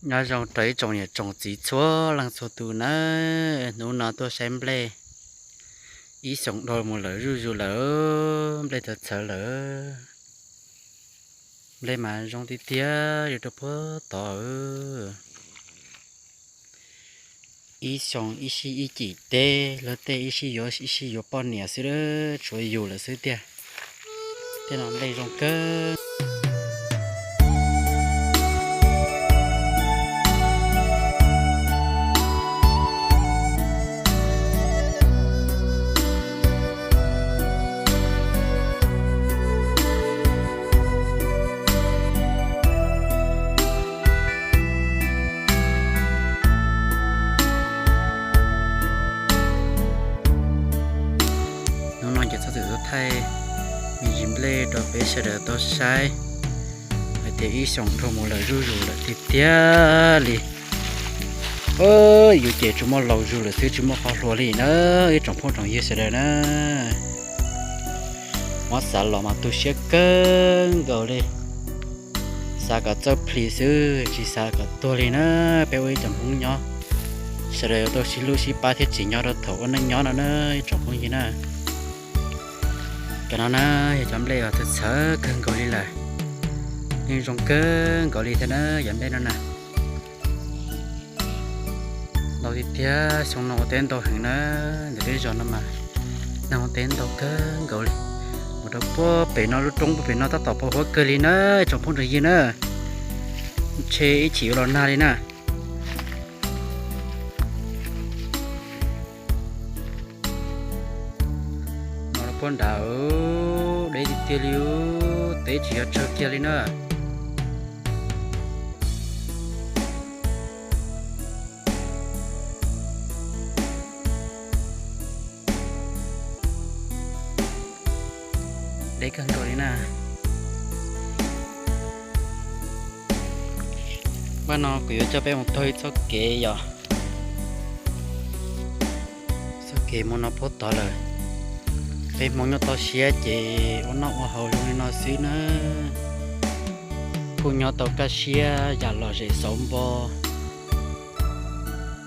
Nyob zoo rau ib tsoom niam tsoom txiv txhua leej txhua tus nawb, hnub no tuaj saib nplej ib xyoos dhau mus lawm zuj zus lawm, nplej txawv txawv lawm. Nplej mas zoo tiag tiag li rau puag tod. Ib xyoos ib sij ib cim teb, luag tej ib sij yuav ib sij yuav poj niam xwb, tshuav yus lawm xwb tiag. Tej no nplej zoo kawg. Hnub no ces txhob txwm tau thaij me ntsis nplej rau peb sawv daws tau saib hais tias ib xyoos dhau mus lawm zuj zus lawm tiag tiag li. Yus ces tsuas muaj laus zug lawm xwb, tsis muaj qhov hluas li na, ib tsoom phooj tsoom ywg sawv daws na. Muab xav los mas tu siab kawg nkaus li. Xav kom txawj plis xwb, tsis xav kom tuag li na. Peb ua ib tsoom Hmoob nyob, sawv daws yuav tau sib hlub sib pab thiaj tsim nyog rau thaum ua neej nyob no na ib tsoom phooj ywg na. Cov no na yog cov nplej uas txawv txawv kawg nkaus li lawm, yeej zoo kawg nkaus li thiab na yog nplej no na. Ntau tiag tiag, xyoo no ua teb ntau heev na, ntawm peb zos no mas neeg ua teb ntau kawg nkaus li. Mus rau puag pem no lub roob puag pem no tab tom pos huab kawg li na tsoom phooj tsoom ywg na. Ntshe ib chim yuav los nag li na. No puag nrad deb tiag tiag li, teb tsis yog tsawg kiag li na. Deb kawg nkaus li na. Npaj no kuv yuav coj peb mus taug ib txoj kev yom. Txoj kev mus no puag tod lawm. Peb Hmoob nyob toj siab ces ua noj ua haus zoo li no xwb na. Kuj nyob tau kaj siab yam lom zem xauv npo.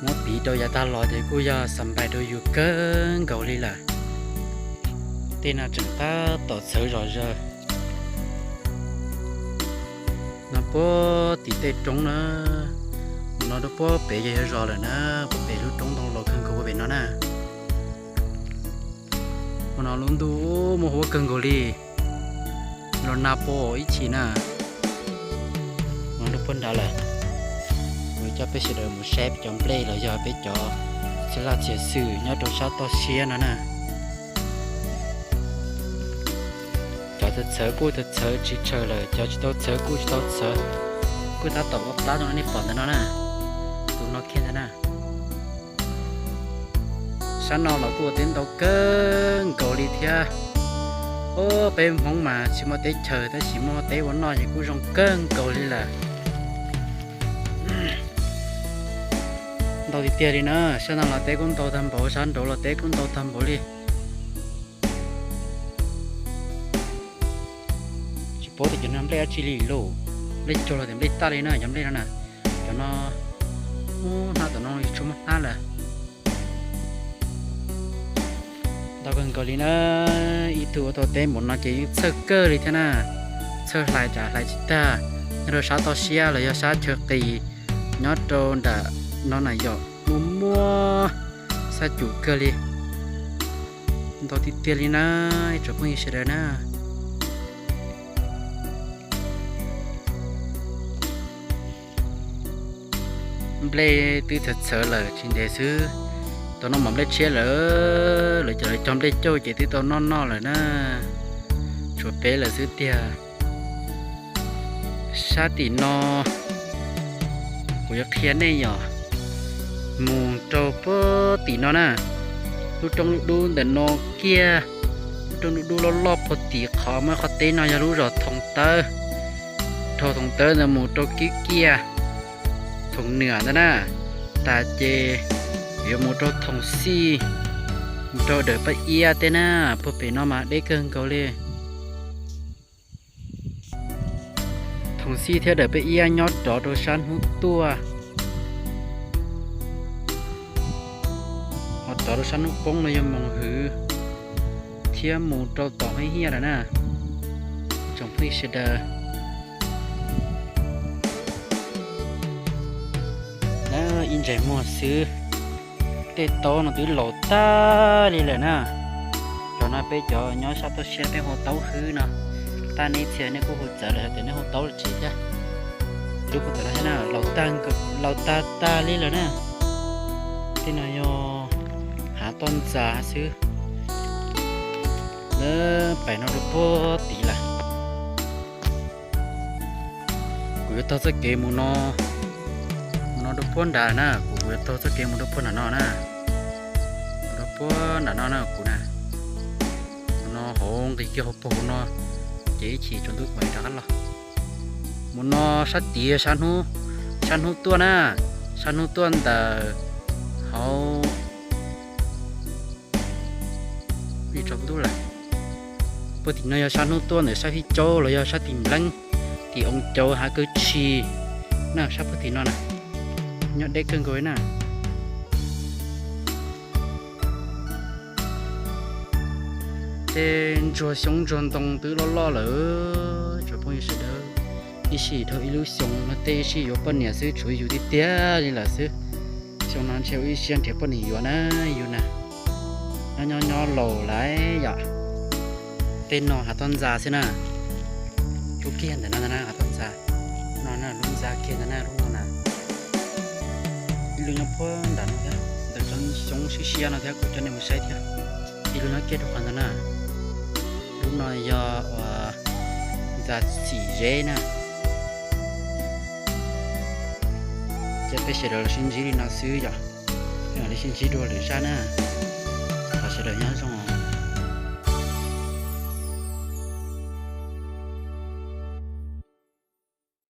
Muab piv rau yav tag los ces kuj yog xa npais rau yus kawg nkaus li lawm. Tej no tseem tab tom txhawv zom zaws. No puag tim tej roob na, mus no rau puag pem yog yog zos lawm na, puag pem lub roob ntoo laus kawg nkaus puag pem no na. Mus no lub ntuj muaj huab kawg nkaus li, los nag pom ib chim na. Mus rau puag nrad lawm, kuv coj peb sawv daws mus saib peb cov nplej los yog peb cov txhia laj txhia xwm nyob rau sab toj siab no na. Cov txawv txawv kuj txawv txawv tsis tsawg lawm, cov tsis tau txawv kuj tsis tau txawv, kuj tab tom ua plab rau nej pom ntawm no na. Tus no kiag ntag na. Sab no los kuj ua teb ntau kawg nkaus li thiab. Ob, peb Hmoob mas tsis muaj teb chaws tab sis muaj teb ua noj ces kuj zoo kawg nkaus li lawm. Ntau tiag tiag li na, sab no los teb kuj ntau tag npaum, sab nraud los teb kuj ntau tag npaum li. Tsis paub tias cov no nplej dab tsi li lauj, nplej cog los tias nplej taj li na cov nplej no na. Cov no, hnab tom no tsis muaj hnab lawm. Ntau kawg nkaus li na, ib tug ua tau teb npaum no ces yeej txhawj kawg li thiab na. Txhawj hlais tsam hlais tsis tag, nyob rau sab toj siab los yog sab chaw qis nyob rau nram no na yom, muaj muaj xab cum kawg li. Ntau tiag tiag li na, ib tsoom phooj ywg sawv daws na. Nplej twb txhawv txhawv lawm tsis ntev xwb, tau noj mov nplej tshiab lawm, lawv cov lawv cog nplej cauj ces twb tau noj noj lawm na. Tshuav peb lawm xwb tiag. Sab tim no kuv yuav qhia nej yom, mus rau puag tim no na, lub roob dub dub ntawm no kiag, lub roob dub dub loj loj puag tim qhov muaj qhov teb no yog lub zos Thoom Tawb. Dhau Thoom Tawb ntawd mus rau Kib Kiaj, Thoom Nwam ntawd na, tas ces yuav mus rau Thoom Xij, mus rau Dawm Paj Iab tej na, puag pem no mas deb kawg nkaus li. Moos Xij thiab daws peb iab nyob rov rau sab hnub tuaj, ho rov rau sab hnub poob no yog moos hwv, thiab mus rau tom hib hiaj lawm na. Tsoom phooj ywg sawv daws, na ib ntsais muag xwb, tej taub no twb laus tag li lawm na. Cov no peb cov nyob sab toj siab peb hu taub hwb no. Tag neb txhia nej kuj hu txawv lawm tias nej hu taub tsi thiab. Lub puag ta no thiab na, laus tag, laus tag tag li lawm na. Tej no yog hav toj ntxas xwb. Lawv pais no rau puag tid lawm. Kuv yuav taug txoj kev mus no, mus no rau puag nrad na, kuv, kuv yuav taug txoj kev mus rau puag nram no na. Mus rau puag nram no na kuv na. Mus no hauv nqis kiag hauv puag hauv no, ces ib chim tsaus ntuj kuv mam rov qab los. Mus no sab tid, sab hnub tuaj na, sab hnub tuaj ntawm hauv li tsaus ntuj lawm. Puag tim no yog sab hnub tuaj ntawm sab Fij Caub los yog sab tim Npleeb, tim Oo Cauv hav Kaw Tshis na, sab puag tim no na, nyob deb kawg nkaus li na. Tej ntsuag xyoob ntsuag ntoo twb loj loj lawm, tsoom phooj ywg sawv daws. Ib sij dhau ib lub xyoo no tej ib sij yuav poj niam xwb, tshuav yus tiag tiag li lawm xwb. Xyoo no ntshe ua ib siab nrhiav poj niam yuav na, yus na. Nyob nyob nyob laus lawm yom. Tej no hav toj ntxas xwb na. Lub kiag ntawm no ntag na, hav toj ntxas. No na, lub ntxa kiag ntag na, lub no na. Ib lub nyob puag nram no thiab, ntawm cov xyoob siab siab no thiab, kuv coj nej mus saib thiab. Ib lub nyob kiag rau qhov ntawd na. Lub no yog uas ntxa xim zeb na. Ces peb sawv daws los sib ntsib li no xwb yom. Peb mam li sib ntsib dua lwm zaj na. Thov sawv daws nyob zoo.